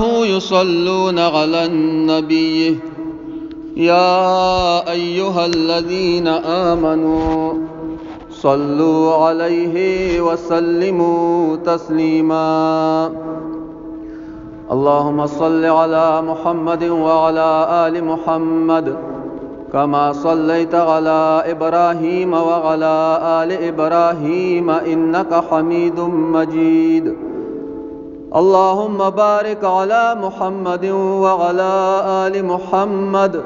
يصلون على النبي يا أيها الذين آمنوا صلوا عليه وسلموا تسليما اللهم صل على محمد وعلى آل محمد كما صليت على إبراهيم وعلى آل إبراهيم إنك حميد مجيد اللهم بارك على محمد وعلى آل محمد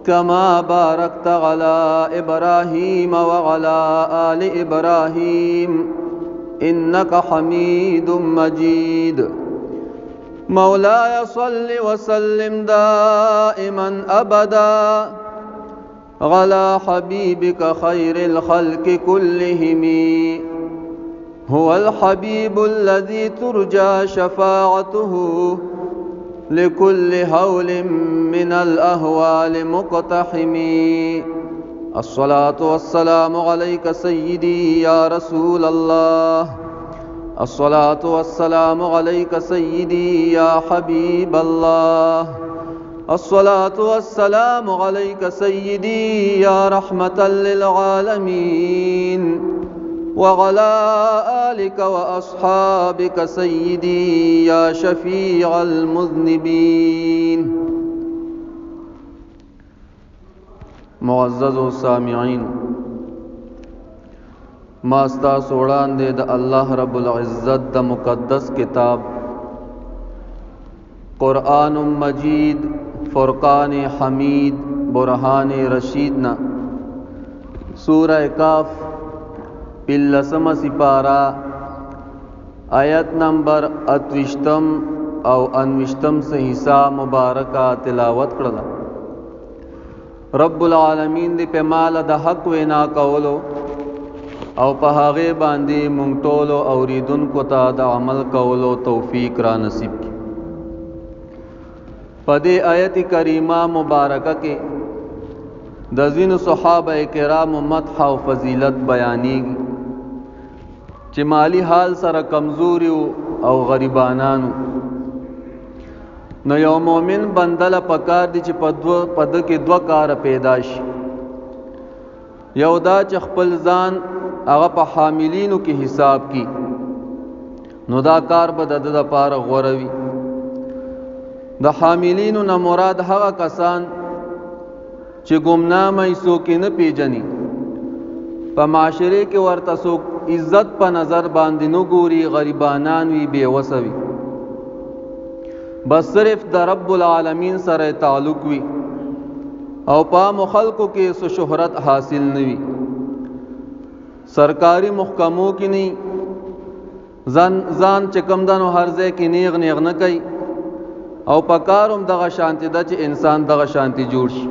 كما باركت على إبراهيم وعلى آل إبراهيم إنك حميد مجيد مولاي صل وسلم دائما أبدا على حبيبك خير الخلق كلهم هو الحبيب الذي ترجى شفاعته لكل هول من الأهوال مقتحم الصلاة والسلام عليك سيدي يا رسول الله الصلاة والسلام عليك سيدي يا حبيب الله الصلاة والسلام عليك سيدي يا رحمة للعالمين وعلى آلك وأصحابك سيدي يا شفيع المذنبين معزز سامعين ما ستاسو وړاندې د الله رب العزت د مقدس کتاب قرآن مجید فرقان حمید برهان رشید نه سورہ کاف پلسمه سپارا آیت نمبر اتوشتم او انوشتم صحیصہ مبارکه تلاوت کړله. رب العالمین دې په مال د حق وینا کولو او په هغه باندې مونږ ټولو اوریدونکو ته د عمل کولو توفیق را نصیب کړي. په دې آیت کریمه مبارکه کې د ځینو صحابه کرامو مدح او فضیلت بیانېږي چې مالی حال سره کمزوري او غریبانانو. نو یو مؤمن بنده له پکار دی چې په دوه په ده کې دوه کاره پیدا شي. یو دا چې خپل ځان هغه په حاملینو کې حساب کی، نو دا کار به د ده دپاره غوره وي. د حاملینو نه مراد هغه کسان چې ګمنامه یې څوک یې نه پیژني، په معاشرې کې ورته څوک عزت په نظر باندې نه ګوري، غریبانان وي، بې وسه وي، بس صرف د رب العالمین سره تعلق وي او په عامو خلکو کې څه شهرت حاصل نه وي، سرکاري محکمو کې نه، ځان ځان چې کم دنو هر ځای کې نیغ نیغ نه کوي، او په کار هم دغه شانتي ده چې انسان دغه شانتي جوړ شي،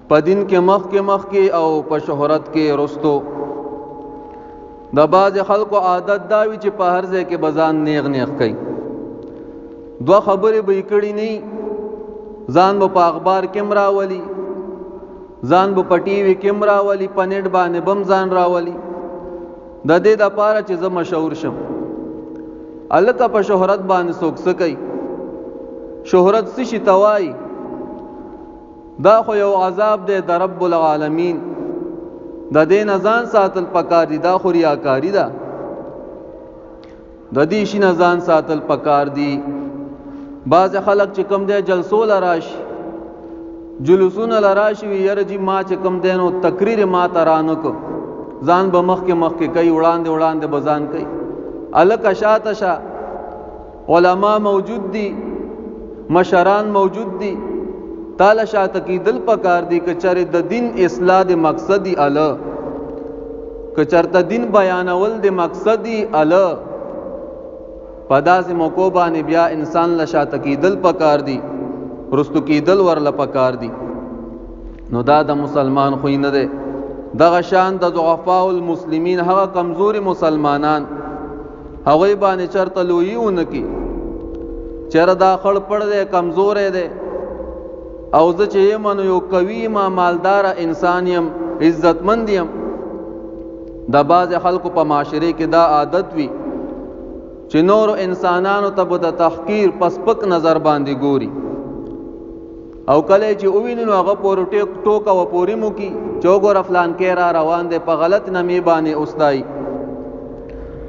په دین کې مخ کې مخ کې او په شهرت کې رستو. د بعض خلکو عادت دا وي چې په هر ځای کې بزان نیغ نیغ کوي، دوه خبرې به یې کړي نه، ځان به په اخبار کې هم راولي، ځان به په ټي وي کې هم راولي، په نېټ باندې به هم ځان راولي، د دې دپاره چې زه مشهور شم. هلکه په شهرت باندې څوک څه کوي؟ شهرت څه شي ته وایي؟ دا خو یو عذاب دی د رب العالمین، د دې نه ځان ساتل پکار دي. دا خو ریاکاري ده، د دې شي نه ځان ساتل پکار دي. بعضې خلک چې کوم دی جلسو له راشي، جلوسونه له راشي، وي یاره جي ما چې کوم دی نو تقریر ما ته رانه کړ، ځان به مخکې مخکې کوي، وړاندې وړاندې به ځان کوي. هلکه شاته شه، علما موجود دي، مشران موجود دي، تاله شاته کېدل پکار دي. که چېرې د دین اصلاح د مقصد یې اله، که چېرته دین بیانول د مقصد یې اله، په داسې موقع باندې بیا انسان له شاته کېدل پکار دي، رستو کېدل ورله پکار دي. نو دا د مسلمان خوی نه دی. دغه شان د ضعفاء المسلمین، هغه کمزوري مسلمانان، هغوی باندې چرته لویي ونه کړي، چېرې دا خړ پړ دی، کمزوری دی، او زه چې یم نو یو قوي یم، مالداره انسان یم، عزتمند یم. د بعضې خلکو په معاشرې کې دا عادت وي چې نورو انسانانو ته به د تحقیر په سپک نظر باندې ګوري، او کله چې وویني نو هغه پورې ټوکه و پورې مو کی چې وګوره فلانکی را روان دی، په غلط نمې باندې اوستایي.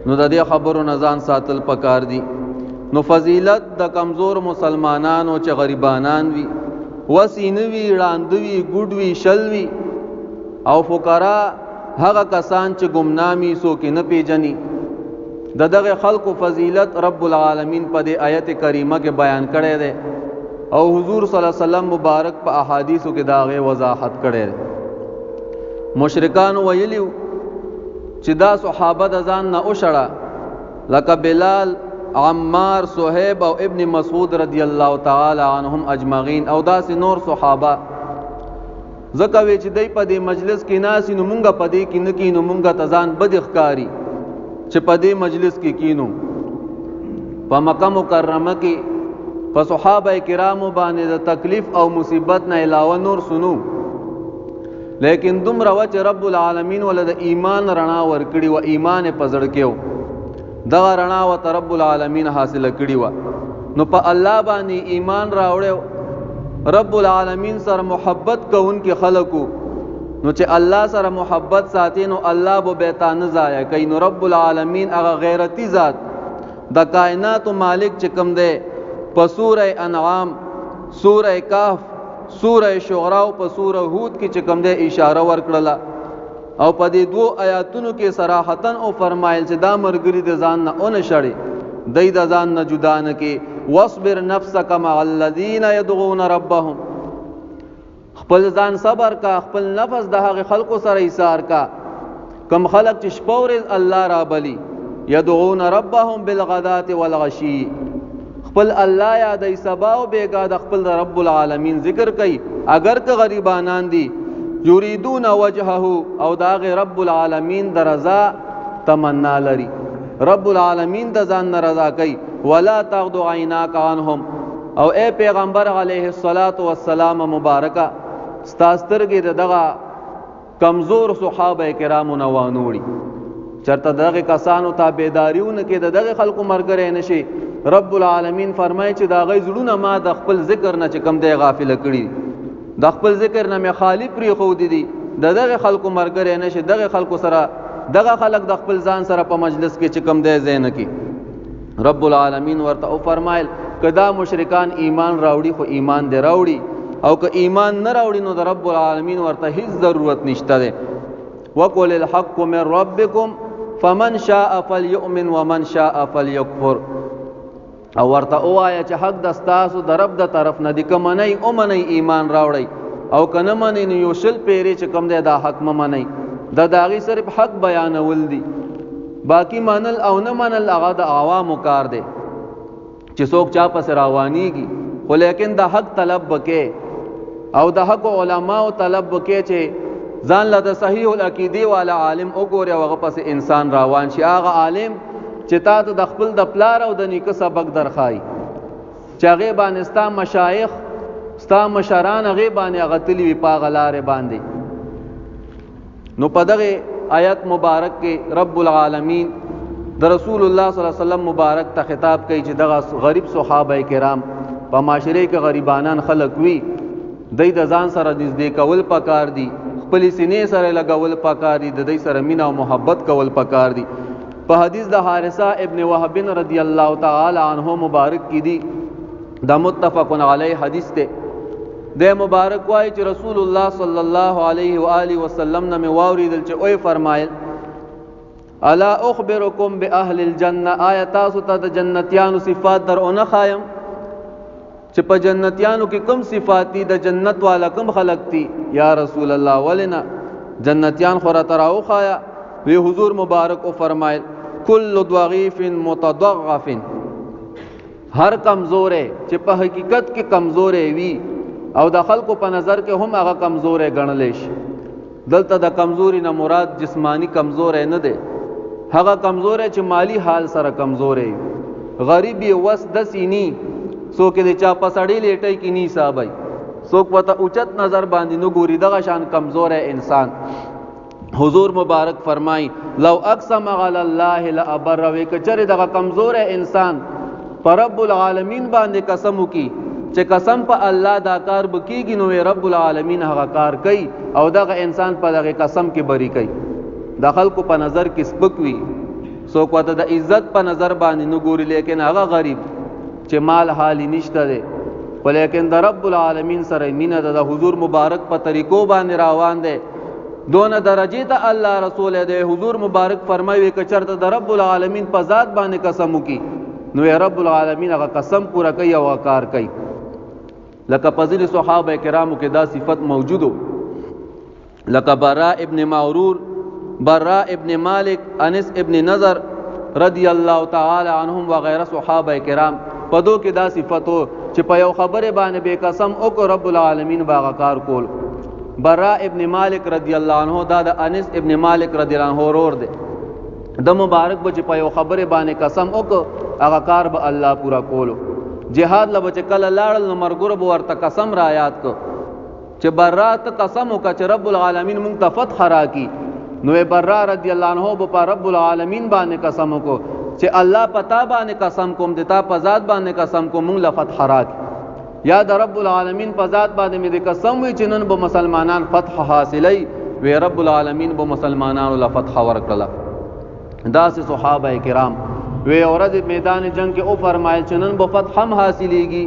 نو د دې خبرو نه ځان ساتل پکار دي. نو فضیلت د کمزور مسلمانانو چې غریبانان وي، وسی نه وي، ړانده وي، ګوډ وي، شل وي، او فقرا هغه کسان چې ګمنامي، څوک یې نه پیژني، د دغه خلکو فضیلت رب العالمین په دې آیت کریمه کې بیان کړی دی، او حضور صلی الله علیه وسلم مبارک په احادیثو کې د هغې وضاحت کړی دی. مشرکانو ویلي چې دا صحابه د ځان نه وشړه، لکه بلال، عمار، صهیب او ابن مسعود رضی الله تعالی عنهم اجمعین، او داسې نور صحابه، ځکه وی چې دی په دې مجلس کې ناست نو مونږ په دې کې نه کینو، مونږ ته ځان بد ښکاري چې په دې مجلس کې کینو. په مکه مکرمه کې په صحابه کرامو باندې د تکلیف او مصیبت نه علاوه نور سنو، لیکن دومره و چې رب العالمین ول د ایمان رڼا ورکړي و، ایمان په زړه کې و، دغه رڼا و ته رب العالمین حاصله کړي و. نو په الله باندې ایمان راوړی، رب العالمین سره محبت کوونکي خلکو، نو چې الله سره محبت ساتي نو الله به بیا تا نه ضایع کوي. نو رب العالمین هغه غیرتی ذات، د کائناتو مالک چې کوم دی، په سوره انعام، سوره کهف، سوره شعراء او په سوره هود کې چې کوم دی اشاره ورکړله، او په دې دوو آیاتونو کې صراحتا او فرمایل چې دا مرګري د ځان نه اونه شړي، دی د ځان نه جدا نه کې. واصبر نفسك مع الذين يدعون ربهم، خپل ځان صبر کا، خپل نفس د هغه خلکو سره ایثار کا کم خلق چې شپه ورځ الله رابلی، يدعون ربهم بالغداة والعشي، خپل الله یادوي، سبا او بیګا د خپل رب العالمین ذکر کوي، اگر که غریبانان دي، یریدون وجهه، او د هغه رب العالمین د رضا تمنا لري، رب العالمین د ځان نه رضا کوي. ولا تغدو عیناک عنهم، او اے پیغمبر علیه الصلاۃ والسلام مبارکه، ستا سترګې د دغه کمزور صحابه کرامو نه وانوړي، چرته دغه کسانو تابعداریونه کې د دغه خلکو مرګره نشي. رب العالمین فرمایي چې دا غي زړونه ما د خپل ذکر نه چې کم دی غافل کړي، د خپل ذکر نه مې خالی پری خو دي دي، د دغه خلکو مرګره نشي، دغه خلکو سره دغه خلک د خپل ځان سره په مجلس کې چې کم دی ځای نه کی. رب العالمین ورته او فرمایل کدا مشرکان ایمان راوړي خو ایمان دی راوړي، او که ایمان نه راوړي نو د رب العالمین ورته هیڅ ضرورت نشته دی. وقل الحق من ربکم فمن شاء فليؤمن ومن شاء فليكفر، او ورته اوایا چې حق د ستاسو د رب د طرف نه دی، که منئ او منئ ایمان راوړئ، او که نه منئ نو یو شل پیرې چې کوم دی دا حق مه منئ. د داغي صرف حق بیانول دي، باقی منل او نه منل هغه د عوامو کار دی چې څوک چا پسې روانیږي، خو لیکن د حق طلب وکې او د حق علماو طلب وکې چې ځان له د صحیح العقیدې والا عالم وګوري او هغه پسې انسان روان شي، هغه عالم چې تا ته د خپل د پلار او د نیکه سبق درښایي، چې هغې باندې ستا مشایخ ستا مشران هغې باندې هغه تللي وي په هغه لارې باندې. نو په دغه آیت مبارک کې رب العالمین د رسول الله صلی الله علیه وسلم مبارک ته خطاب کوي چې دغه غریب صحابه کرام په معاشره کې غریبانان خلک وي، دی د ځان سره نږدې کول پکار دي، خپل سینې سره لګول پکار دي، د دې سره مینه او محبت کول پکار دي. په حدیث د حارثه ابن وهب رضی الله تعالی عنہ مبارک کې دي، دا متفق علیه حدیث ته، د مبارک وای چې رسول الله صلی الله علیه و آله وسلم نه می واوریدل چې اوی فرمایل الا اخبرکم باهل الجنه، آیا تاسو ته د جنتیانو صفات در اونه خایم چې په جنتیانو کې کوم صفات دي، د جنت والا کوم خلق دي؟ یا رسول الله ولنا جنتیان خو را تراو خایا. وی حضور مبارک او فرمایل کل ضعیف متضعف، هر کمزورې چې په حقیقت کې کمزورې وي او د خلکو په نظر کې هم هغه کمزورې ګڼل شي. دلته د کمزوري نه مراد جسمانی کمزورې نه دی، هغه کمزورې چې مالی حال سره کمزورې وي، غریب یې وس دسې نی، څوک د چا په سړې لیټۍ کې نی حسابوي، څوک ورته اوچت نظر باندې نه ګوري، دغه شان کمزوری انسان. حضور مبارک فرمای لو اقسم علی الله لابر وی کچره دغه کمزور انسان پر رب العالمین باندې قسم وکي چې قسم په الله دا کار بکیږي نو رب العالمین هغه کار کوي او دغه انسان په دغه قسم کې بری کوي. د خلکو په نظر کې سپک وي، څوک ورته د عزت په نظر باندې نه ګوري، لیکن هغه غریب چې مال حالي نشته دی، خو لیکن د رب العالمین سره مینه ده، د حضور مبارک په طریقو باندې روان دی، دونه درجه ته الله رسول دی. حضور مبارک فرمایي که چرته د رب العالمین په ذات باندې قسم وکي نو رب العالمین هغه قسم پوره کوي او کار کوي. لکه په ځینې صحابه کرامو کې دا صفت موجودو، لکه برا ابن معرور، برا ابن مالک، انس ابن نظر رضی الله تعالی عنهم وغیره صحابه کرام په دو کې دا صفتو چې په یو خبره باندې به قسم او کو رب العالمین باغ کار کول. برا ابن مالک رضی الله عنه دا د انس ابن مالک رضی الله عنه ورور دی، د مبارک به چې په یو خبره باندې قسم وکړ هغه کار به الله پورا کولو. جهاد له چې کله لاړل نو مرګور به ورته قسم را یاد کو چې برا ته قسم وکړه چې رب العالمین مونږ ته فتح راکړي، نو برا رضی الله عنه به په رب العالمین باندې قسم وکړو چې الله پتا باندې قسم کوم، د تا په ذات باندې قسم کوم مونږ له فتح راکړي، یا د رب العالمین په ذات باندې مې د قسم وي چې نن به مسلمانان فتح حاصلوي، وی رب العالمین به مسلمانانو له فتح ورکړله. داسې صحابه کرام وی ورځ میدان جنگ کې او فرمایل چې نن به فتح هم حاصلېږي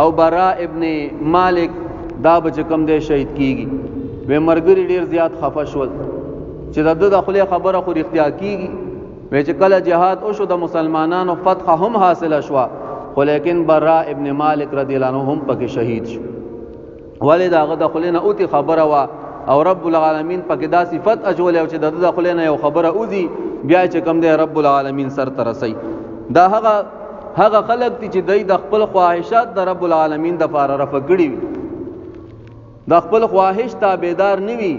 او برا ابن مالک دا به چې کوم دی شهید کیږي. وی مرګري ډیر زیات خفه شول چې د ده د خولې خبره خو رښتیا کیږي. وی چې کله جهاد وشو د مسلمانانو فتح هم حاصله شوه، خو لیکن برا ابن مالک رضی الله عنه هم پکې شهید شو. ولې د هغه د خولې نه اوتې خبره وه او رب العالمین پکې دا صفت اچولی او چې د ده د خولې نه یو خبره وځي بیا چې کوم دی رب العالمین سر ته رسوي. دا هغه خلک دي چې دوی د خپل خواهشات د رب العالمین دپاره رفع کړي وي، د خپل خواهش تابعدار نه وي،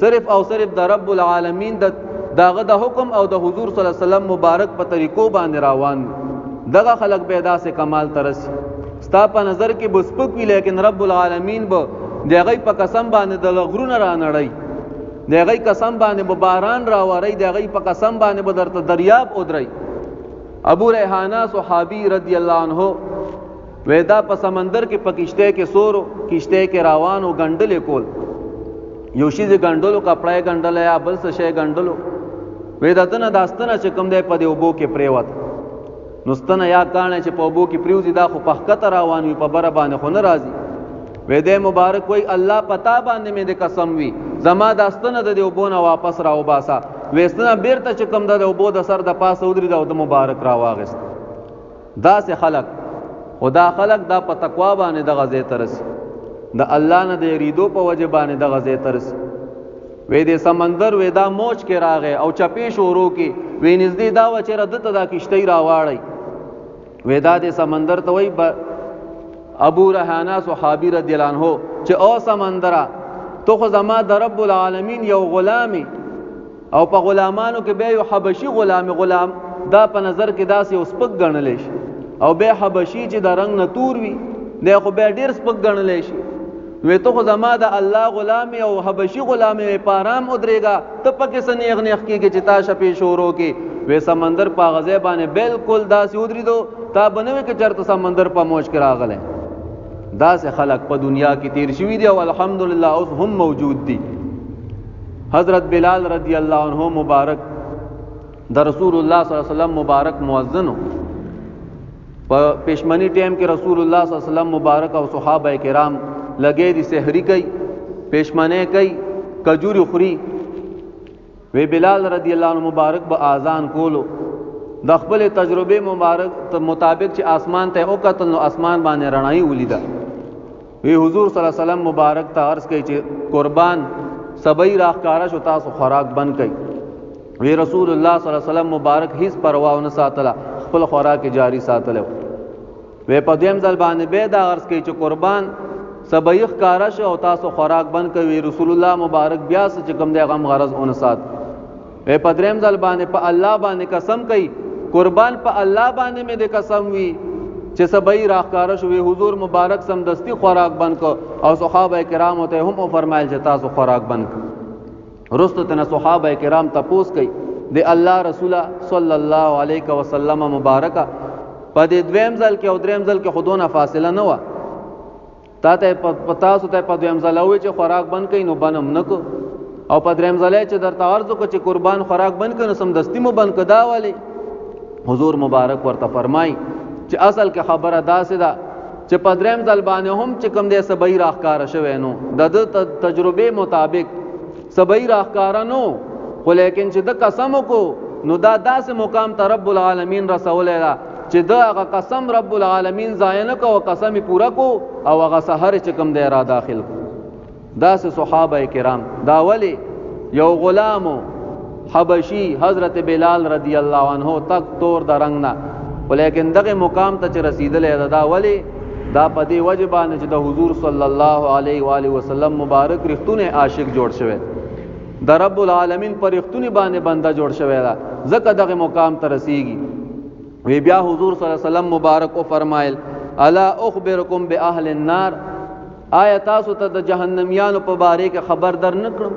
صرف او صرف د رب العالمین د داغه د حکم او د حضور صلی الله علیه وسلم مبارک په طریقو باندې روان وي. دغه خلک به داسې کمال ته رسي. ستا په نظر کې به سپک وي، لیکن رب العالمین به د هغوی په قسم باندې د غرونه رانړوي، د هغوی قسم باندې به باران راوروي، د هغوی په قسم باندې به درته دریاب ودروي. ابو ریحانه صحابي رضی الله عنه وې دا په سمندر کې په کشته کې سورو کشته کې روانو ګنډلې کول، یو شی ګنډلو، کپړای ګنډل یا بل څه شی ګنډلو. وې دا دنه داستنه چې کوم دی په دې اوبو کې پریوت، نو ستنه یا کاڼی چې په اوبو کې پریوځي دا خو په ښکته روان وي، په بره باندې خو نه راځي. وې دی مبارک وایي الله په تا باندې مې د قسم وي، زما دا ستنه د دې اوبو نه واپس راوباسه. وې ستنه بیرته چې کوم ده د اوبو د سر د پاسه ودرېده او د مبارک راواغېست. داسې خلک خو دا خلک دا په تقوا باندې دغه ځای ته رسي، د الله نه د یریدو په وجه باندې دغه ځای ته رسي. وې دې سمندر وې دا موج کې راغی او چپې شورو کې وې نږدې دا وه چېرې ده ته دا کښتۍ راواړی. وې دا دې سمندر ته وایي ابو رحانه صحابي رضی الله عنه چې او سمندره ته خو زما د رب العالمین یو غلام، او په غلامانو کې بیا یو حبشي غلام، غلام دا په نظر کې داسې یو سپک ګڼلی شي، او بیا حبشي چې د رنګ نه تور وي دی خو بیا ډېر سپک ګڼلی شي. وی ته خو زما د الله غلام او حبشي غلام وی، په آرام ودرېږه، ته پکې څه نیغ نیغ کېږي چې تا شپې شروع کې. وی سمندر په هغه ځای باندې بالکل داسې ودرېدو تا به نه وي که چېرته سمندر په موج کې راغلی. داسې خلک په دنیا کې تیر شوي دي او الحمدلله اوس هم موجود دي. حضرت بلال رضی الله عنه مبارک د رسول الله صلی الله علیه وسلم مبارک مؤذن په پښمنی ټیم کې رسول الله صلی الله علیه وسلم مبارک او صحابه کرام لګې دي سحری کوي، پښمنه کوي، کجوري خوري. وی بلال رضی الله عنه مبارک به اذان کولو، د خپل تجربه مبارک مطابق چې اسمان ته وکتل نو اسمان باندې رڼایي ولیده. وی حضور صلی الله علیه وسلم مبارک ته عرض کوي چې قربان سبعی راخکاره شو، تاسو خوراک بند کړئ. وی رسول الله صلی الله علیه وسلم مبارک هیڅ پروا نه ساتله، خپل خوراک جاری ساتله. وی په دویم ځل باندې به دا عرض کوي چې قربان سبعی ښکاره شو او تاسو خوراک بند کړئ. وی رسول الله مبارک بیا څه چې کوم دی غم غرض ونه سات. وی په دریم ځل باندې په الله باندې قسم کوي، قربان په الله باندې مې د قسم وي چې سبعی راښکاره شو. وی حضور مبارک سمدستي خوراک بند کړ او صحابه کرامو ته هم وفرمایل چې تاسو خوراک بند کړئ. رستو تنه صحابه کرام تپوس کوي د الله رسوله صلی الله علیه وسلم مبارکه، په دې دویم ځل کې او دریم ځل کې خودونه فاصله نه و، تا ته په تاسو ته په دویم ځل وی چې خوراک بند کړئ نو بنم نکو، او په دریم ځل چې درته عرض وکړ چې قربان خوراک بند کړئ نو سمدستي مو بند کړه. دا ولې؟ حضور مبارک ورته فرمای چې اصل کې خبره داسې ده چې په دریم ځل باندې هم چې کوم دی سبعی راښکاره شوی، نو د ده تجربې مطابق سبعی راښکاره نو، خو لیکن چې د قسم وکړو نو دا داسې مقام ته رب العالمین رسولی ده چې د هغه قسم رب العالمین ضایع نه کو، قسم یې پوره کو او هغه سحر چې کوم دی را داخل کو. داسې صحابه کرام. دا ولی یو غلام حبشي حضرت بلال رضی الله عنه تک تور د رنگ نه، ولیکن دغه مقام ته چې رسیدلی ده، دا ولی؟ دا په دې وجه باندې چې د حضور صلی الله علیه و آله وسلم مبارک رښتونی عاشق جوړ شوی، د رب العالمین پر رښتونی باندې بنده جوړ شوی ده، ځکه دغه مقام ته رسیږي. وی بیا حضور صلی الله علیه وسلم مبارک او فرمایل الا اخبرکم باهل النار، آیا تاسو ته د جهنميانو په باره کې خبر در نکړم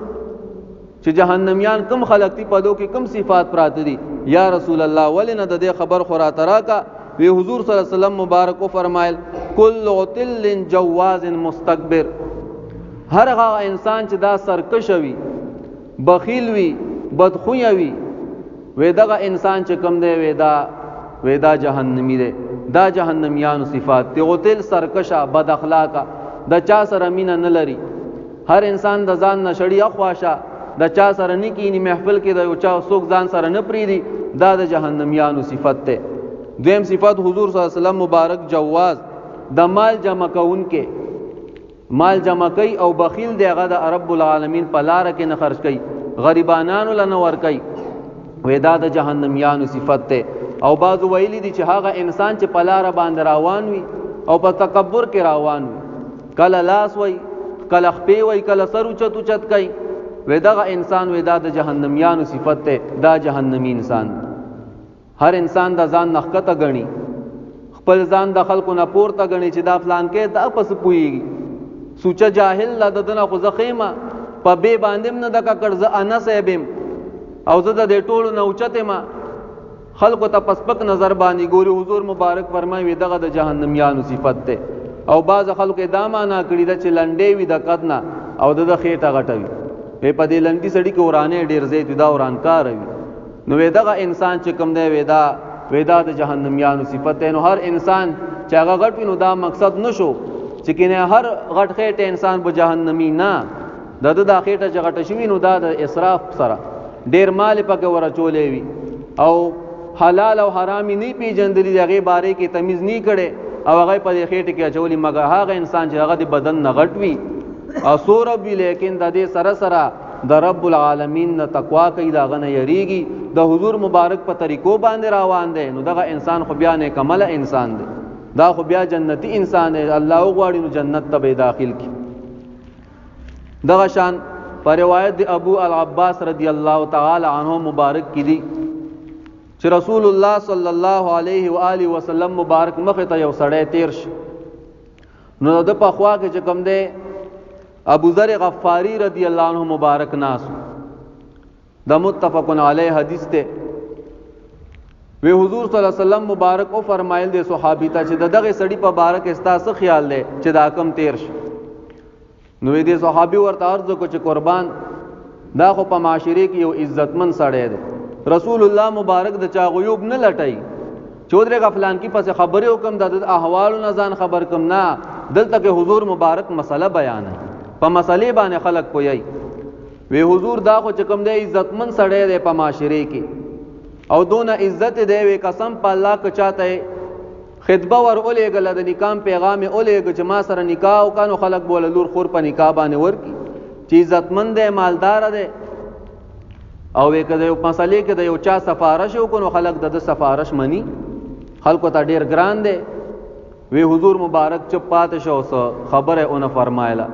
چې جهنميان کم خلق دي، په دو کې کم صفات پراته دي؟ یا رسول الله ولې نه د دې خبر خو راته راکه. وی حضور صلی الله علیه وسلم مبارک او فرمایل کل عتل جواز مستکبر، هر هغه انسان چې دا سرکش وي، بخیل وي، بدخویه وي، وی دغه انسان چې کم دی وی دا جهنمی دی. دا جهنميانو صفات دی، غتل، سرکشه، بد اخلاقه، د چا سره مینه نه لري، هر انسان د ځان نشړی اخواشه، د چا سره نه کینی محفل کې، د یو چا څوک ځان سره نه پریدي، دا د جهنميانو صفت دی. دویم صفت حضور صلی الله علیه وسلم مبارک جواز، د مال جمع کوونکې، مال جمع کوي او بخیل دی، هغه د رب العالمین په لار کې نه خرج کوي، غریبانانو له نه ور کوي، وې دا د جهنميانو صفت ده. او بعضو ویلي دي چې هغه انسان چې په لار باندې روان وي او په تکبر کې روان وي، کله لاس وای، کله خپې وای، کله سر اوچت اوچت کوي، وې دغه انسان وې دا د جهنميانو صفت ده، دا جهنمي انسان. هر انسان د ځان نخکته غني، خپل ځان د خلکو نه پورته غني چې دا فلان کې دا پس پويږي، سوچه جاهل لا ددنه خو زخیمه په بی باندې نه د ککړ زه انا صاحب او زه د ټولو نه اوچته ما، خلکو ته پس پک نظر باندې ګوري. حضور مبارک فرمایي دغه د جهنميانو صفت ده. او بعض خلکو دا معنا کړی ده چې لنډې وي د قد نه او د خېټه غټه وي، په دې لنډي سړي کې ورانه ډیر زیات دا ورانکار وي، نو دغه انسان چې کوم دی ودا د جهنميانو صفت ده. نو هر انسان چې هغه غټ وي نو دا مقصد نشو چې کینه هر غټ خېټه انسان به جهنمی نه، د د خېټه چې غټه شوی نو دا د اسراف سره ډیر مال پکې ورچولې وي او حلال او حرام نه پیژندلې، دغه باره کې تمیز نه کړي او هغه په دې خېټه کې اچولې. مګر هغه انسان چې هغه د بدن نه غټ وي او سورب وي، لیکن د دې سره سره د رب العالمین نه تقوا کوي، دا غنه یریږي، د حضور مبارک په طریقو باندې روان دی، نو دغه انسان خو بیا نه کمل انسان دی، دا خو بیا جنتی انسان دی، الله وغواړي نو جنت ته به داخل کی. دغه شان په روایت د ابو العباس رضی الله تعالی عنہ مبارک کې دي چې رسول الله صلی الله علیه و آله وسلم مبارک مخ ته یو سړی تیر شي، نو د په خوا کې چې کوم دی ابو ذر غفاری رضی الله عنه مبارک ناس، د متفق علیه حدیث ته. وی حضور صلی الله علیه وسلم مبارک او فرمایل دی صحابي ته چې د دغه سړي په باره کې ستاسو خیال دی چې دا کم تیر شي؟ نو دې صحابي ورته عرض کو چې قربان، دا خو په معاشري کې یو عزتمن سړی دی، رسول الله مبارک د چا غیوب نه لټای چودرې غفلان کی پس خبرې وکم، د احوالو نه ځان خبر کم نه، دلته کې حضور مبارک مسله بیان په مسلې باندې خلک پوي. وی حضور دا خو چې کوم دی عزتمن سړی دی په معاشري کې او دون عزت دی، وی قسم په الله که چاته خطبه ور اولېږله، د نکام پیغام یې اولېږه چې ما سره نکاح وکړه، نو خلک به له لور خور په نکاح باندې ورکړي چې عزتمن دی، مالدار دی، او وی که د یو مسلې کې د یو چا سفارش وکړو نو خلک د ده سفارش مني، خلکو ته ډېر ګران دی. وی حضور مبارک چپ پاتې شو، څه خبره یې ونه فرمایله.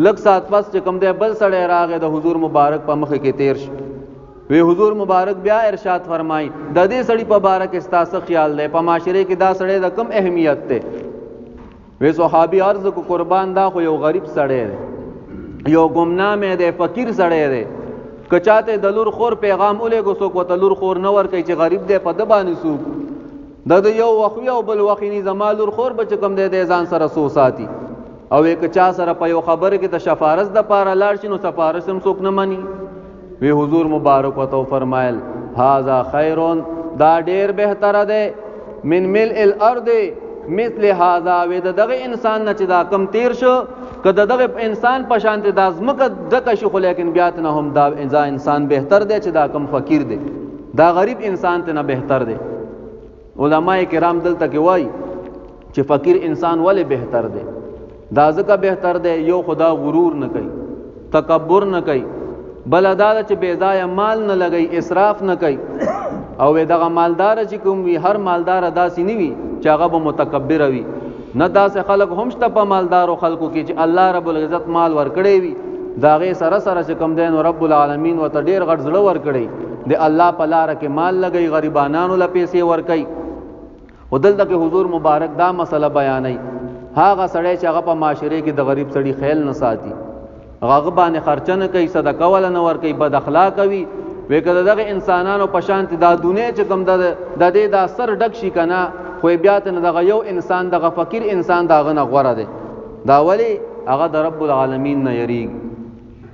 لږ ساعت پس چې کوم دی بل سړی راغی د حضور مبارک په مخې کې تیر شو، وی حضور مبارک بیا ارشاد فرمای د دې سړی په باره کې ستاسو خیال دی په معاشره کې دا سړی د کم اهمیت دی؟ وی صحابي عرض کو قربان، دا خو یو غریب سړی دی، یو گمنام دی، فقیر سړی دی، که چاته د لور خور پیغام ولېږو، څوک ورته لور خور نه ورکوي چې غریب دی، په ده باندې څوک د ده یو وخت وي او بل وخت نی، زما لور خور به چې کوم دی دی ځان سره څو ساتي. او که چا سره په یو خبره کې د شفارس د پاره لاړ شي، نو سفارش هم څوک نه مني. وی حضور مبارک ورته وفرمایل، هذا خیر، دا ډیر بهتره دی، من ملء الارض مثل هذا، وی د دغه انسان نه چې دا کم تیر شو، که د دغه انسان په شان ته د ځمکه ډکه شي، خو لیکن بیا ته نه هم دا انسان بهتر دی چې دا کم فقیر دی، دا غریب انسان ته نه بهتر دی. علما کرام دلته کې وایي چې فقیر انسان ولې بهتر دی؟ دا ځکه بهتر دی، یو خدا غرور نه کوي، تکبر نه کوي، بل دا چې بې ځایه مال نه لګي، اسراف نه کوي. او دغه مالدار چې کوم وي، هر مالدار داسې نه وي چې هغه به متکبر وي، نه، داسې خلک هم شته په مالدارو خلکو کې چې الله رب العزت مال ورکړی وي، دا غي سره سره چې کوم دین رب العالمین وته ډیر غټ زړه ورکړي، د الله په لار کې مال لګي، غریبانانو له پیسې ورکړي. او دلته کې حضور مبارک دا مسله بیانوي، هغه سړی چې هغه په معاشره کې د غریب سړي خیال نه ساتي، هغه باندې خرچه نه کوي، صدقه ولا نه ور کوي، بد اخلاق وي، وې کله دغه انسانانو په شان دا دنیا چې کوم د دې دا سر ډک شي کنه، خو بیا ته دغه یو انسان، دغه فقیر انسان داغه نه غوره دی. دا ولی؟ هغه د رب العالمین نه یریږي،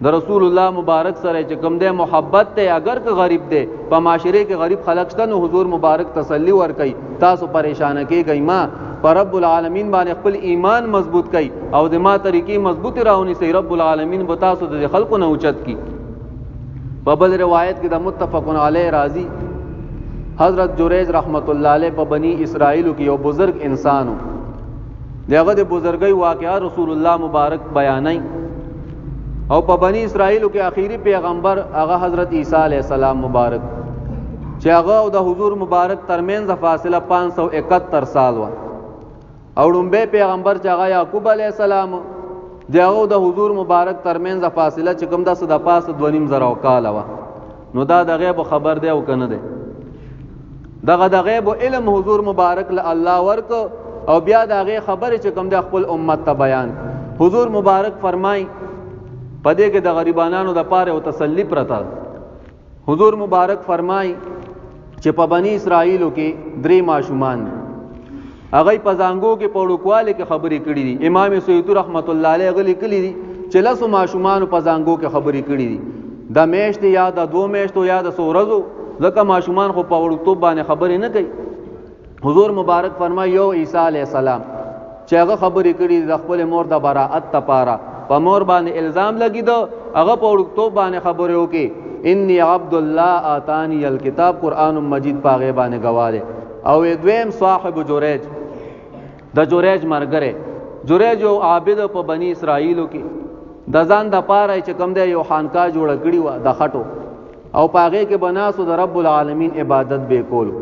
د رسول الله مبارک سره چې کوم دی محبت دی، اگر که غریب دی. په معاشره کې غریب خلک شته، نو حضور مبارک تسلی ورکوي، تاسو پریشان کېږئ ما، پر رب العالمین باندې خپل ایمان مضبوط کړئ او د ما طریقې مضبوطې راونیسئ، رب العالمین به تاسو د خلکو نه اوچت کی. په بل روایت کې د متفق علیه راځي، حضرت جریج رحمت الله علیه په بنی اسرائیلو کې یو بزرگ انسانو، دغه د بزرګۍ واقعا رسول الله مبارک بیانای. او په بنی اسرائیلو کې اخیری پیغمبر هغه حضرت عیسی علیه السلام مبارک، چې هغه او د حضور مبارک ترمنځ فاصله 571 سال و، او لومبه پیغمبر چې هغه یعقوب علیه السلام دغه د حضور مبارک ترمنځ فاصله چې کوم د صد پاسه 2500 کال و. نو دا د غیب خبر دی او کنه دی؟ دغه د غیب علم حضور مبارک له الله ورک او بیا د هغې خبرې چې کوم دی خپل امت ته بیان. حضور مبارک فرمای، پدې کې د غریبانو د پاره او تسلی پرته، حضور مبارک فرمای چې په بنی اسرائیلو کې درې ماشومان دي، هغه په زانګو کې په وړوکوالي کې خبرې کړې دي. امام سیوطي رحمت الله علیه غلي کړي دي چې لسو ماشومانو په زانګو کې خبرې کړې دي، د میاشتې یا د دوو میاشتو یا د څو ورځو، ځکه ماشومان خو په وړوکتوب باندې خبرې نه کوي. حضور مبارک فرمای، یو عیسی علیه السلام چې هغه خبرې کړې د خپل مور د براءت لپاره، په مور باندې الزام لګیدو، هغه په وړوکتوب باندې خبرې وکړي، انی عبد الله آتانی الکتاب، قرآن مجید پاغه باندې گواه. او دویم صاحب جریج، د جریج مرګره، جریج یو عابد په بنی اسرائیلو کې، د ځان د پاره چې کوم دی یو خانقاه جوړ کړی و د خټو، او پاغه کې بناسو د رب العالمین عبادت به کولو.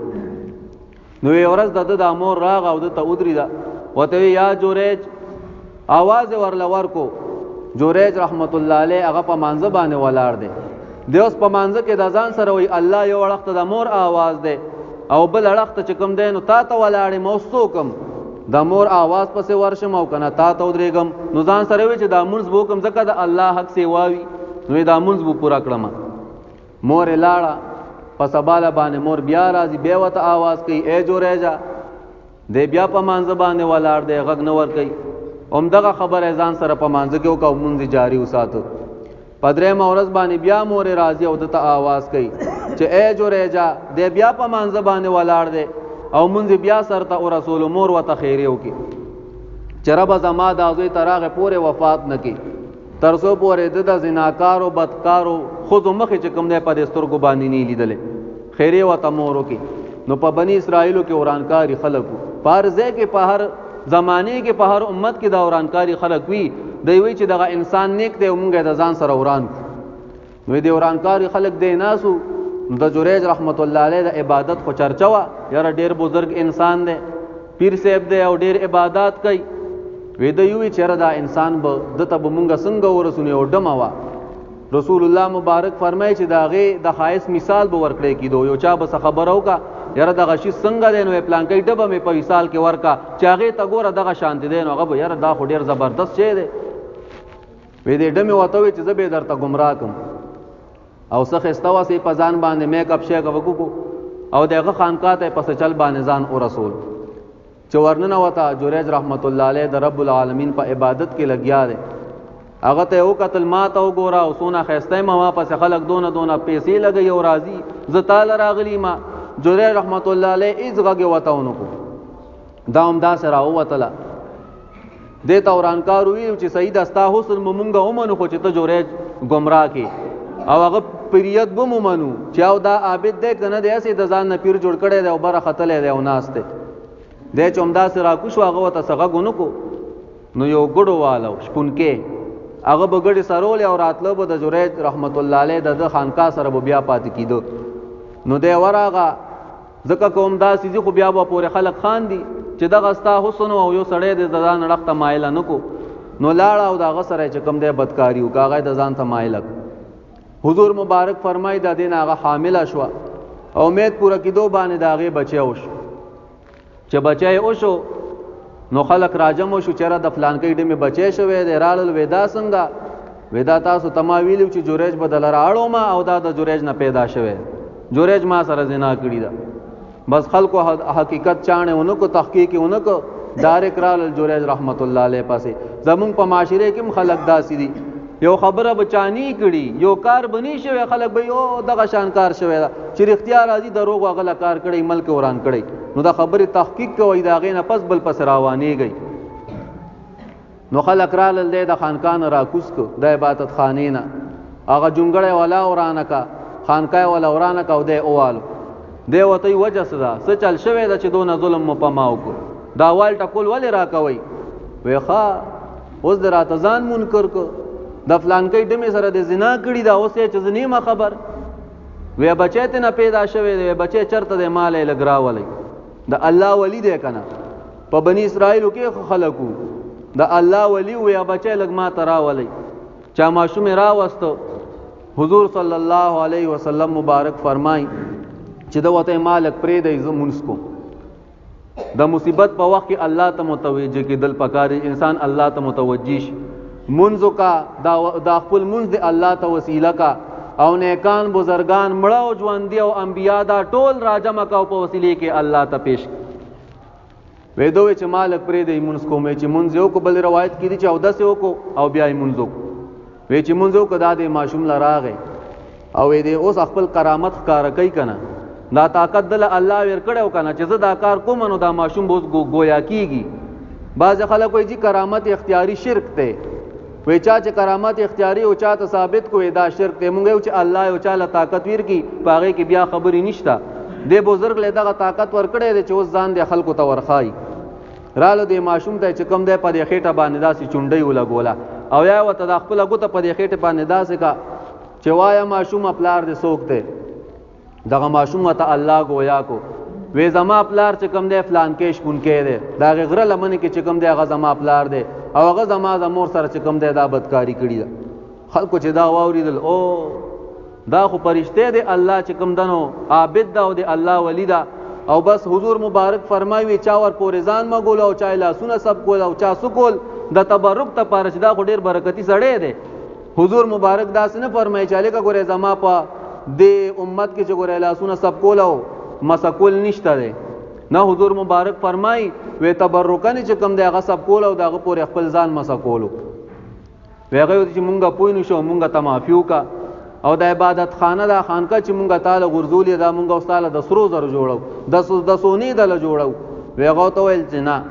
نو یو ورځ د د مور راغ او د ته ودری دا وته، یا جریج، आवाज ورله ورکو. جریج رحمت الله علیه هغه په مانځه باندې ولاړ دی، دی اوس په مانځه کې د ځان سره وی الله، یو اړخ ته د مور आवाज دی او بل اړخ ته چې کوم دی نو تا ته ولاړې، مو کوم د مور आवाज پسې ورشم او کنه تا ته ودرېږم؟ نو ځان سره وی چې دا مونږ بو کوم، ځکه د الله حق سی واوي، نو دا مونږ بو پورا کړم. مور لاړه، په سباله باندې مور بیا راځي، بیا وته आवाज کوي، اے جوړېجا. دی بیا په مانځه باندې ولاړ دی، غږ نه ور کوي. هم دغه خبره ځان سره په مانځه کې وکاو، مونږ جاری وساتو. په درېیمه ورځ باندې بیا مور راځي او دته आवाज کوي چې اے جوړېجا. دی بیا په مانځه باندې ولاړ دی او مونږ بیا سر ته رسول. مور وته خیره وکي چې رب زما د زوی تراغه پورې وفات نکي، تر څو پورې د زناکارو بدکارو خود مخې چې کوم دی په دې سترګو باندې نه لیدلې. خیره وته مور وکي. نو په بنی اسرائیلو کې ورانکاری خلک، په هر ځای کې، په هر زمانه کې، په هر امت کې دا ورانکاری خلک وي. دی وی چې دغه انسان نیک دی، مونږ د ځان سره وران. نو دی ورانکاری خلک دی ناسو، د جریج رحمت الله علیه د عبادت خو چرچا وا، یاره ډیر بزرگ انسان دی، پیر صاحب دی او ډیر عبادت کوي. وی د یوې چیرې دا انسان به دته به مونږ څنګه ورسونی؟ او ډمه وا. رسول الله مبارک فرمایي چې دا غي د خایس مثال به ورکړي کیدو، یو چا به خبر او کا یاره دغه شی څنګه دی، نو پلان کې ډبه مې په مثال کې ورکا چې هغه ته ګوره دغه شان دی، نو هغه به یاره دا خو ډیر زبردست شی دی. وې دې ډمه وته وی چې زه به درته گمراه کوم. او څه ښایسته وه سې په ځان باندې میک اپ شیک اپ وکړو او د هغه خانقاه ته په څه چل باندې ځان ورسول. چې ورننوته، جریج رحمت الله علیه د رب العالمین په عبادت کې لګیا دی. هغه ته وکتل، ما ته وګوره او څونه ښایسته یم، ما پسې خلک دونه دونه پیسې لګوي او راځي، زه تاله راغلی ما. جریج رحمت الله علیه هېڅ غږ یې ورته ونه کړو. دا همداسې راووتله. دې ته ورانکار ویل چې صحیح ده، ستا حسن به مونږ ومنو، خو چې ته جریج ګمراه کې او هغه پیریت به مو منو چې او دا عابد دی که نه دی، هسې د ځان نه پیر جوړ کړی دی او بره ختلی دی او ناست دی. دی چې همداسې راکوش شو، هغه ورته څه غږ ونه کړو. نو یو ګډو والو شپونکی هغه به ګډې سرولې او راتله به د جریج رحمت الله علیه د ده خانقاه سره به بیا پاتې کېده. نو دی ورغه، ځکه که همداسې ځي خو بیا به پورې خلک خاندي چې دغه ستا حسن او یو سړی دی د ځان اړخ ته مایله نه کو. نو لاړه او د هغه سره چې کوم دی بدکاري وکړه، هغه یې د ځان ته مایله کړه. حضور مبارک فرمایي د دې نه هغه حامله شوه او امید پوره کېدو باندې د هغې بچی وشو. چې بچی یې وشو نو خلک راجم شو چې را د فلانکۍ ډمې بچی شوی دی. رالل، وې دا څنګه؟ وې دا تاسو ته ما ویلي چې جریج به دله رااړوم او دا د جریج نه پیدا شوی، جریج ما سره زنا کړې ده. بس خلکو حقیقت چاڼې ونه کو، تحقیق یې ونه کو، ډایرک رالل جریج رحمت الله علیه پسې. زمونږ په معاشرې کې هم خلک داسې دي، یو خبره به چا نی کړي، یو کار به نی شوی، خلک به یو دغه شان کار شوی ده چې رښتیا راځي دروغ هغه له کار کړی، ملک وران کړی. نو د خبرې تحقیق کوئ، د هغې نه پس بل پسې روانېږئ. نو خلک رالل، دی د خانقاه نه راکوز کو، د عبادت خانې نه هغه جونګړی ولا ورانه کا، خانقاه یې ولا ورانه کا او دی ووالو. دی ورته وایي وجه څه ده، څه چل شوی ده چې دونه ظلم مو په ما وکړو، دا وال ټکول ولې راکوئ؟ وی ښه اوس د راته ځان منکر کو، د فلانکۍ ډمې سره د زنا کړي ده، اوس یې چې زه نیمه خبر. وی بچی ته نه پیدا شوی دی، بچی چرته دی، مال یې لږ راولئ. د الله ولی دی که نه، په بني اسرائیلو کې ښه خلک وو، د الله ولی وی بچی لږ ما ته راولئ. چا ماشوم یې راوستو، حضور صلی الله علیه وسلم مبارک فرمای چې د وته مالک پرې دی، زه مونځ کوم. د مصیبت په وخت کې الله ته متوجه کېدل پکار دي، انسان الله ته متوجه شي، مونځ وکړه، دا خپل مونځ دی الله ته وسیله کا، او نیکان بزرګان مړه او ژوندي او انبیا دا ټول راجمع کا او په وسیلې کې الله ته پیش کړه. وې دوی چې مالک پرې دی مونځ کوم، چې مونځ یو کو، بل روایت کې دي چې اودس یې وکړو او بیا یې مونځ وکړو. وې چې مونځ وکړو، دا د ماشوم له راغی او وې دی اوس خپل کرامت ښکاره کوي که نه، دا طاقت دله الله ورکړی او که نه چې زه دا کار کوم نو دا ماشوم به اوس ګویا کیږي. بعضې خلک وایي چې کرامت اختیاري شرک دی، وی چا چې کرامت اختیاري او چاته ثابت کوي دا شرک دی. مونږ یو چې الله یو چاله طاقت ورکي په هغې کې بیا خبرې نشته. دې بزرګ له دغه طاقت ورکړی دی چې اوس ځان دی خلکو ته ورښایي. رالو دې ماشوم ته چې کوم دی په دې خېټه باندې داسې چونډۍ ولګوله او یا ورته دا خپله ګوته په دې خېټه باندې داسې کا چې وایه ماشومه پلار دې څوک دی. دغه ماشوم ته الله گویا کو، وې زما پلار چې کوم دی فلانکی شپونکی دی، د هغې غره لمنې کې چې کوم دی هغه زما پلار دی او هغه زما د مور سره چې کوم دی دا بدکاري کړې ده. خلکو چې دا واورېدل، او دا خو پرشته دی، الله چې کوم دنو عابد ده او دی الله ولی ده. او بس حضور مبارک فرمایي چا ور پورې ځان مګول او چا لاسونه سب کول او چا سکول د تبرک ته پاره چې دا خو ډیر برکتی سړی دی. حضور مبارک داسې نه فرمایي چې هلکه ګورې زما په دې امت کې چې ګورې لاسونه سب کول او مسکول نشته دی. نه، حضور مبارک فرمایي وې تبرکن چې کوم دی هغه سب کول او د هغه پورې خپل ځان مسکولو. وی هغه چې مونږه پوه نه شو، مونږه ته معافي وکړه او د عبادت خانه دا خانقاه چې مونږه تاله غورځولې دا مونږه اوس تاله د سرو زرو جوړو، د سونې دله جوړو. وی هغه ته ویل چې نه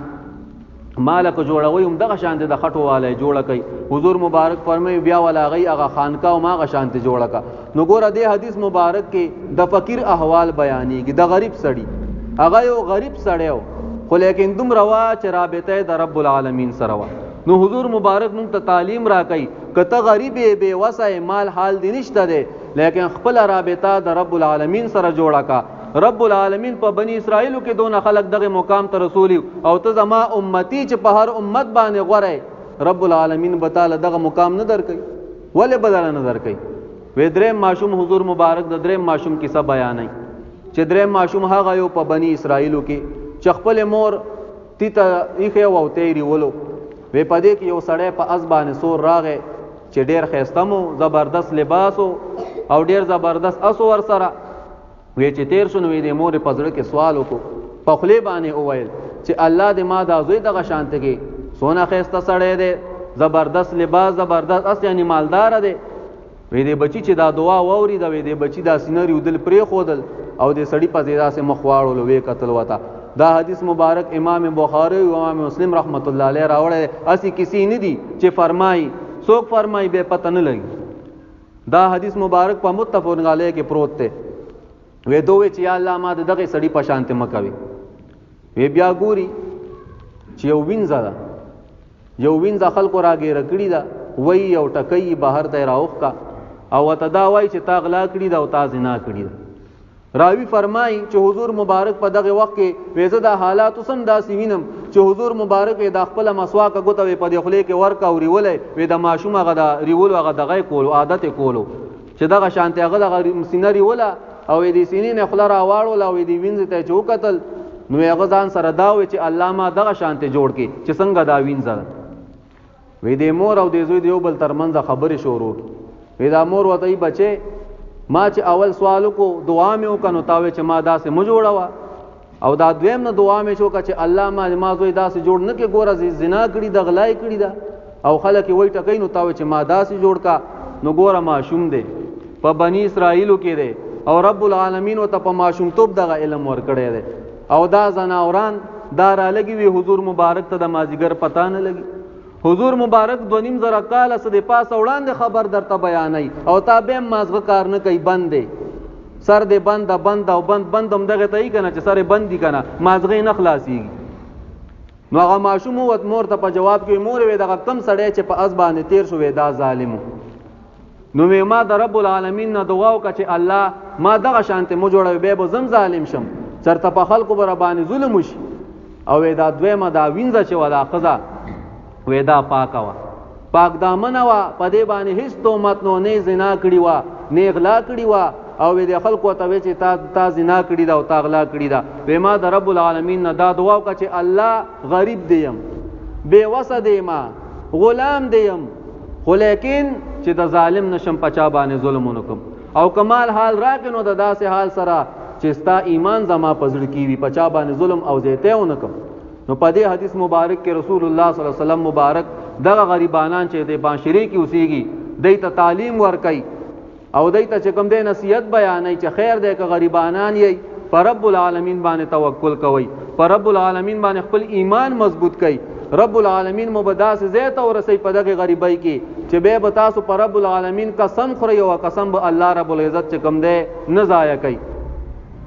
مال که جوړوي هم دغه شان د خټو والی جوړه کوي. حضور مبارک فرمایي بیا ولا غي هغه خانقاه او ماغه شانته جوړه کا. نو ګوره دې حدیث مبارک کې د فقیر احوال بیانېږي، د غریب سړي. هغه یو غریب سړی و خو لیکن دومره وه چې رابطه یې د رب العالمین سره وه. نو حضور مبارک مونږ ته تعلیم راکوي که ته غریب یې، بې وسه یې، مال حال دې نشته دی، لیکن خپله رابطه د رب العالمین سره جوړه کا. رب العالمین په بنی اسرائیلو کې دونه خلک دغه مقام ته رسولي او ته زما امتی چې په هر امت باندې غوره، رب العالمین به تاله دغه مقام نه درکوي. ولې به دله نه درکوي؟ وې دریم ماشوم، حضور مبارک د دریم ماشوم کیسه بیانوي چې دریم ماشوم هغه یو په بنی اسرائیلو کې چې خپل مور تیته ایښی وه او تی ریولو. وې په دې کې یو سړی په اس باندې سور راغی چې ډېر ښایسته مو، زبردست لباس و. او ډیر زبردست اس ور سره. وی چې تیر شو نو وی د مور په زړه کې سوال وکړو، په خولې باندې وویل چې الله دې ما دا زوی دغه شانته کې سونه ښایسته سړی دی، زبردست لباس، زبردست اس، یعنی مالدار دی. وی دې بچی چې دا دعا واوري دا، وی دې بچی دا سینه ریودل پرېښودل او د سړي په ځای داسې مخ واړولو، ویې کتل ورته. دا حدیث مبارک امام بخاری او امام مسلم رحمت الله علیه راوړی دی. هسې کیسې نه دي چې فرمایي، څوک فرمایي بیا پته نه لګي. دا حدیث مبارک په متفق علیه کې پروت دی. وی دوی چې یا الله ما د دغه سړي په شانته مکوي. وی بیا ګوري چې یو وینځه ده، یو وینځه خلکو راګیره کړي ده، وی یو ټکی بهر ته راوښکه او ورته دا وایي چې تا غلا کړي ده او تا زنا کړي ده. راوی فرمایي چې حضور مبارک په دغه وخت کې وې زه دا حالات سم داسې وینم چې حضور مبارک وې دا خپله مسواکه ګوته وې په دې خولې کې ورکه او ریولی وې، د ماشوم هغه د ریولو هغه دغه یې کولو، عادت یې کولو چې دغه شانتې هغه دغه سینه ریوله او دې سینې نه خوله راواړوله او دې وینځې ته یې چې وکتل نو هغه ځان سره دا وې چې الله ما دغه شانتې جوړ کړي چې څنګه دا وینځه ده. وی د مور او د زوی د یو بل ترمنځ خبرې شروع کړي. وی دا مور ورته وایي بچې ما چې اول سوال وکړو دعا مې وکړه نو تا وی چې ما داسې مه جوړوه، او دا دویم نه دعا مې شو چې الله ما ما زوی داسې جوړ نه کې، ګوره زنا کړي ده، غلا یې کړي ده او خلک یې وایي ټکوي، نو تا وی چې ما داسې جوړ کا، نو ګوره ماشوم دی په بني اسرائیلو کې دی او رب العالمین ورته په ماشومتوب دغه علم ورکړی دی، او دا ځناوران دا رالګي وي حضور مبارک ته د مازیګر پتا نه لګي. حضور مبارک 2500 کاله څه د پاسه وړاندې خبر درته بیانوي او تا بیا هم مازغه کار نه کوي، بند دی، سر دې بند بند او بند بند هم دغه ته یې که نه چې سر یې بند دي که نه، مازغه یې نه خلاصېږي. نو هغه ماشوم ووت مور ته په جواب کې، مور وې دغه کم سړی چې په اس باندې تیر شو وې دا ظالم. نو وې ما د رب العالمین نه دعا وکړه چې الله ما دغه شانتې مو جوړوي، بیا به زم ظالم شم، چېرته په خلکو به راباندې ظلم وشي. او وې دا دویمه دا وینځه چې وه دا ښځه وې دا پاکه وه، پاک دامنه وه، په دې باندې هیڅ تهمت نو نه زنا کړي وه نه غلا کړي وه، او وې د خلکو ته وې چې تا زنا کړي ده او تا غلا کړي ده. وې ما د رب العالمین نه دا دعا وکړه چې الله غریب دی یم، بې وسه دی ما، غلام دی یم، خو لیکن چې د ظالم نشم په چا باندې ظلم ونکم، او کمال حال راکې نو د داسې حال سره چې ستا ایمان زما په زړه کې وي، په چا باندې ظلم او زیاتی ونکم. نو په دې حدیث مبارک کې رسول الله صلی الله علیه وسلم مبارک دغه غریبانان چې د معاشرې کې اوسېږي دی ته تعلیم ورکوي او دی ته چې کوم دی نصیحت بیانوي چې خیر دی که غریبانان یئ، په رب العالمین باندې توکل کوئ، په رب العالمین باندې خپل ایمان مضبوط کړئ، رب العالمین مو به داسې ځای ته ورسوي په دغې غریبۍ کې چې بیا به تاسو په رب العالمین قسم خورئ او قسم به الله رب العزت چې کوم دی نه ضایع کوي.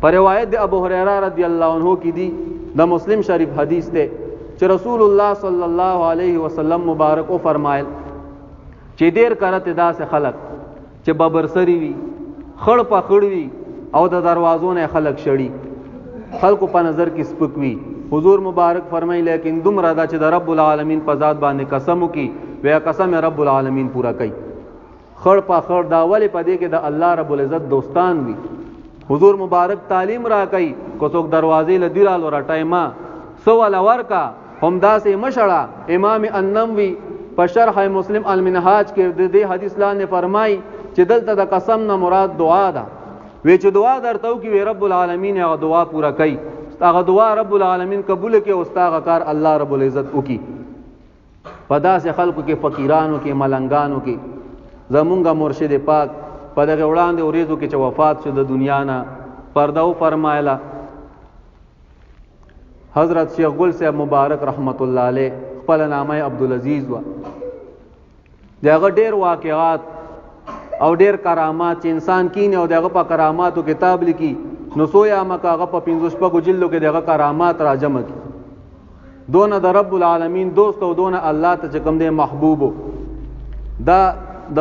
په روایت د ابو هریره رضی الله عنه کې دی، د مسلم شریف حدیث دی چې رسول الله صلی الله علیه وسلم مبارک او فرمایل چې ډیر کرته داسې خلک چې ببرسري وي، خړ په خړ وي او د دروازو نه خلک شړي، خلکو په نظر کې سپک وي. حضور مبارک فرمایي لیکن دومره ده چې د رب العالمین په ذات باندې قسم وکړي، بیا قسم رب العالمین پوره کوي. خړ په خړ دا ولې په دې کې د الله رب العزت دوستان وي. حضور مبارک تعلیم راکوي که څوک دروازې له دی رالو رټی ما څه وله ورکه، همداسې مشړه. امام النووي په شرح مسلم المنهاج کې د دې حدیث لاندې فرمایي چې دلته د قسم نه مراد دعا ده. وی چې دعا درته وکړي وی رب العالمین هغه دعا پوره کوي، هغه دعا رب العالمین قبول کړي او ستا هغه کار الله رب العزت وکړي. په داسې خلکو کې، فقیرانو کې، ملنګانو کې زمونږ مرشد پاک په دغه وړاندې ورځو کې چې وفات شو د دنیا نه پرده وفرمایله، حضرت شیخ ګل صاحب مبارک رحمت الله علیه، خپل نامه عبدالعزیز و، د هغه ډیر واقعات او ډیر کرامات چې انسان کینی او د هغه په کراماتو کتاب لیکي نو سویا مکه هغه په 5 6 جلدو کې د هغه کرامات را جمع کی. دونه د رب العالمین دوست او دونه الله ته چې کوم دی محبوب. دا د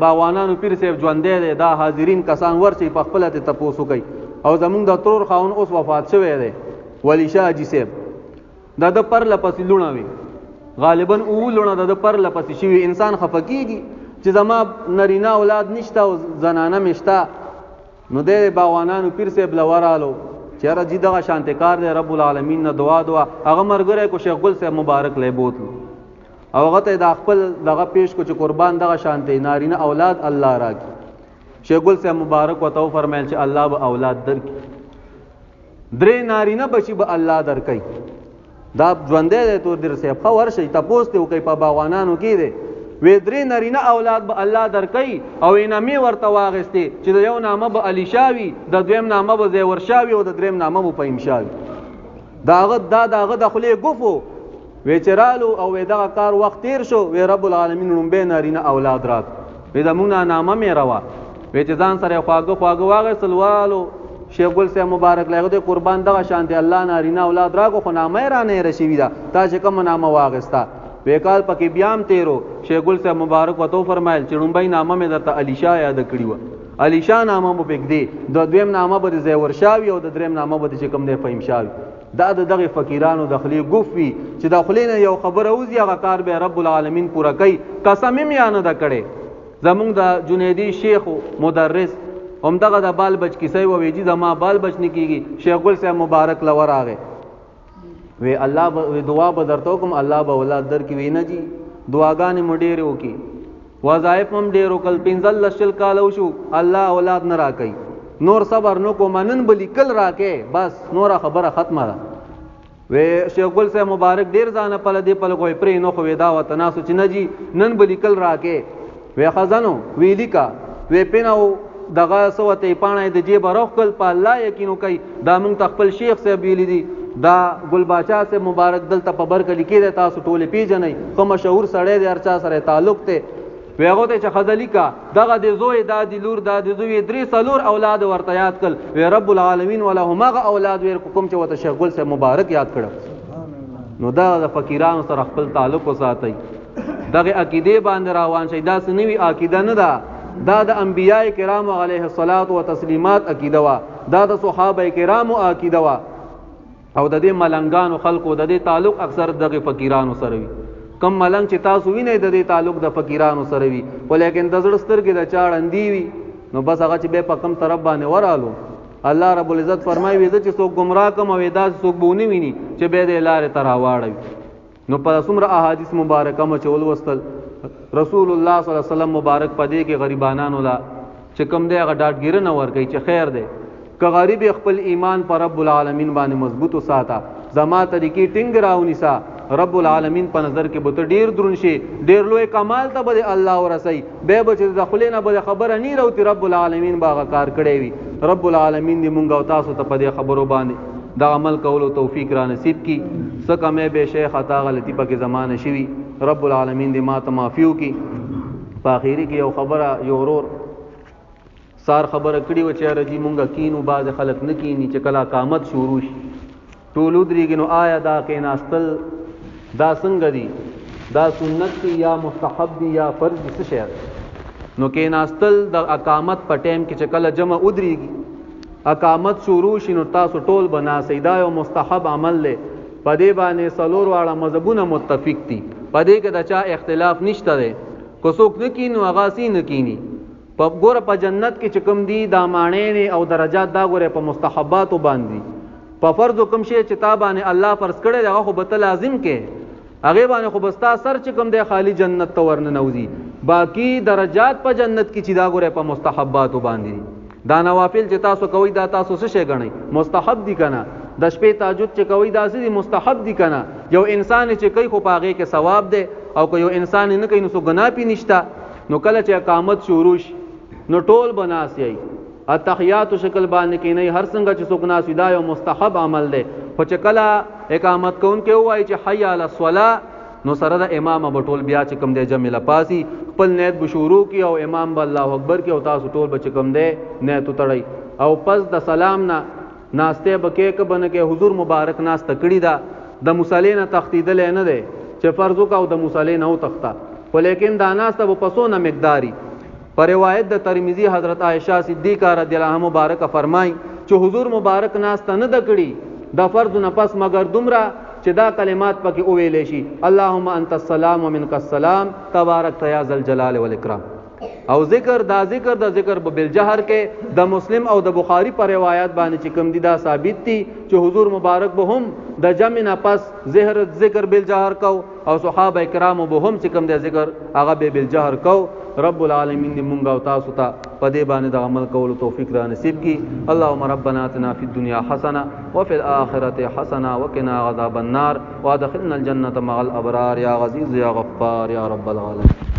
باوانانو پیر صاحب ژوندی دی، دا حاضرین کسان ورشي په خپله ترې تپوس وکړي. او زمونږ د ترور خاوند اوس وفات شوی دی، ولی شاه حاجي صاحب، د ده پرله پسې لوڼه وي، غالبا اووه لوڼه د ده پرله پسې شوي. انسان خفه کېږي چې زما نرینه اولاد نشته او زنانه مې شته. نو دی باغوانانو پیر صاحب له ورالو چې یاره جي دغه شانتې کار دی، رب العالمین نه دعا دعا. هغه ملګری کو شیخ ګل صاحب مبارک له بوتلو او هغه ته دا خپل دغه پیش کو چې قربان دغه شانتې نارینه اولاد الله راکړي. شیخ ګل صاحب مبارک ورته وفرمایل چې الله به اولاد درکړي، درې نارینه بچي به الله درکوي. دا ژوندی دی تور دیر صاحب، ښه ورشئ تپوس ترې وکړئ، په باغوانانو کې دی. وی درې نارینه اولاد به الله درکوي، او انعامې ورته واخیستې چې د یو نامه به علي شاه وي، د دویم نامه به زیور شاه وي، او د دریم نامه به فهیم شاه وي. داغه دا داغه د خولې ګفو وی چې رالو او وی دغه کار وخت تیر شو، وی رب العالمین ړومبی نارینه اولاد راک. وی د مونږ نامه مې روا، وی چې ځان سره خواږه خواږه واغېستل والو شیخ ګل صاحب مبارک له دې قربان دغه شان دی، الله نارینه اولاد راکو، خو نامه یې رانه هېره شوې ده، تا چې کومه نامه واغېسته. وی کال پکې بیا هم تېرو، شیخ ګل صاحب مبارک ورته وفرمایل چې ړومبۍ نامه مې درته علي شاه یاده کړې وه، علي شاه نامه مو پرېږدې، د دویم نامه به د زیور شاه وي، او د دریم نامه به د چې کوم دی فهیم شاه وي. دا د دغه فقیرانو د خولې ګف وي چې د خولې نه یو خبره وځي، هغه کار به رب العالمین پوره کوي، قسم یې یا نه ده کړی. زمونږ د جنیدی شیخ مدرس هم دغه د بال بچ کیسه وه، وی جی زما بال بچ نه کیږي. شیخ ګل صاحب مبارک له ورغی، وی الله به وی دعا به درته وکړم، الله به اولاد درکړي. وی نه جی، دعاګانې مو ډېرې وکړي، وظایف هم ډېر وکړل، 15 20 کاله وشو، الله اولاد نه راکوي، نور صبر نه کوم، نن به لیکل راکې، بس نوره خبره ختمه ده. وی شیخ ګل صاحب مبارک ډیر ځانه پله دی پله کوی پرې نو، خو وی دا وته ناسو چې نه جی نن به لیکل راکې. وی خزانو وی لیکا، وی پیناو دغه سوته پاڼه د جیب روخ کل، په الله یقین کوي، دا مونږ ته خپل شیخ صاحب ویلی دي، دا ګل باچا صاحب مبارک دلته په برکه لیکي دی، تاسو ټول پیژنئ، خو مشهور سړی دی، هر چا سره تعلق دی. وی هغه ته چې ښځه لیکه، دغه د زوی، دا د لور، دا د زوی، درې څلور اولاد ورته یاد کړل. وی رب العالمین ولا هماغه اولاد ور کوم چې ورته شیخ ګل صاحب مبارک یاد کړو. نو دا د فقیرانو سره خپل تعلق وساتئ، دغه عقیده باندې روان شئ. دا څه نوې عقیده نه ده، دا د انبیاء کرامو علیه الصلاۃ و تسلیمات عقیده وا، دا د صحابه کرامو عقیده وا، او د دې ملنګانو خلکو د دې تعلق اکثر دغه فقیرانو سره وي. کم ملنګ چې تاسو وینئ د دې تعلق د فقیرانو سره وي، خو لیکن د زړه سترګې د چا ړندې وي، نو بس هغه چې به په کم طرف باندې ورالو. الله رب العزت فرمایي وي زه چې څوک ګمراه کوم او داسې څوک به ونه ویني چې به دې لارې ته راواړوي. نو په څومره احادیث مبارکه مو چې ولوستل، رسول الله صلی الله علیه وسلم مبارک په دې کې غریبانانو لا چې کوم دی هغه ډاډګیرنه ورکوي چې خیر دی، که غریب خپل ایمان پر رب العالمین باندې مضبوط وساته، زما طریقې ټینګ راونیسه، رب العالمین په نظر کې به ته ډیر درون شي، ډیر لوی کمال ته به الله ورسي، به به چې د خولې نه به خبره نه راوتي، رب العالمین به هغه کار کړی وي. رب العالمین دې مونږ او تاسو ته په دې خبرو باندې د عمل کولو توفیق را نصیب کی. څه کمې به شیخ عطا غلطي پکې زمانه شوي، رب العالمین دې ما ته معافي وکړي. په اخیری کې یو خبره، یو ورور سار خبره کړې وه چې یاره جي مونږ کینو، بعضې خلک نه کیني، چې کله قامت شروع شي ټول ودرېږي. نو آیا دا کیناستل دا څنګه دي؟ دا سنت دي یا مستحب دي یا فرض دي، څه شی دی؟ نو کیناستل د اقامت په ټایم کې چې کله جمع ودرېږي، اقامت شروع شي، نو تاسو ټول به ناست، دا یو مستحب عمل دی. په دې باندې څلور واړه مذهبونه متفق دي، په دې کې د چا اختلاف نشته دی. که څوک نه کیني نو هغه هسې نه کیني. په ګوره په جنت کې چې کوم دي دا ماڼۍ نه او درجات، دا ګوره په مستحباتو باندې، په فرض کوم شی چې تا باندې الله فرض کړی دی هغه خو به ته لازم کې، هغه باندې خو به ستا سر چې کوم دی خالی جنت ته ورننوځي. باقی درجات په جنت کې چې دا ګوره په مستحباتو باندې دي. دا نوافل چې تاسو کوئ دا تاسو څه شی ګڼئ؟ مستحب دي که نه؟ د شپې تهجد چې کوئ دا څه دي؟ مستحب دي که نه؟ یو انسان چې کوي خو په هغې کې ثواب دی، او که یو انسان نه کوي نو څه ګناه پې نشته. نو کله چې اقامت شروع شي نو ټول به ناست یئ، التحیات شکل باندې کینئ، هر څنګه چې څوک ناست وي دا یو مستحب عمل دی. خو چې کله اقامت کوونکی ووایي چې حی علی الصلاة، نو سره د امام به ټول بیا چې کوم دی جمع لپاسي خپل نیت به شروع کی، او امام به الله اکبر کی، او تاسو ټول به چې کوم دی نیت وتړئ. او پس د سلام نه ناسته به کې که به نه کې، حضور مبارک ناسته کړې ده، د مصلې نه تښتېدلی نه دی چې فرض وکړه او د مصلې نه وتښته، خو لیکن دا ناسته به په څونه مقداري. په روایت د ترمذي حضرت عائشه صدیقه رضی الله عنها مبارکه فرمایي چې حضور مبارک ناسته نه ده کړې د فرض نه پس مګر دومره چې دا کلمات پکې وویلی شي، اللهم انت السلام ومنک السلام تبارکت یا ذا الجلال والاکرام. او ذکر دا ذکر د ذکر په بالجهر کې د مسلم او د بخاری پر روایت باندې چې کوم دي دا ثابت دي چې حضور مبارک به هم د جمع نه پس زهر ذکر بالجهر کو. او صحابه کرامو به هم چې کوم دی ذکر هغه به بالجهر کو. رب العالمین دې مونږ او تاسو ته په دې باندې د عمل کولو توفیق را نصیب کړي. اللهم ربنا اتنا فی الدنیا حسنه وفي الآخرة حسنه وقنا عذاب النار وادخلنا الجنة مع الابرار یا عزیز یا غفار یا رب العالمین.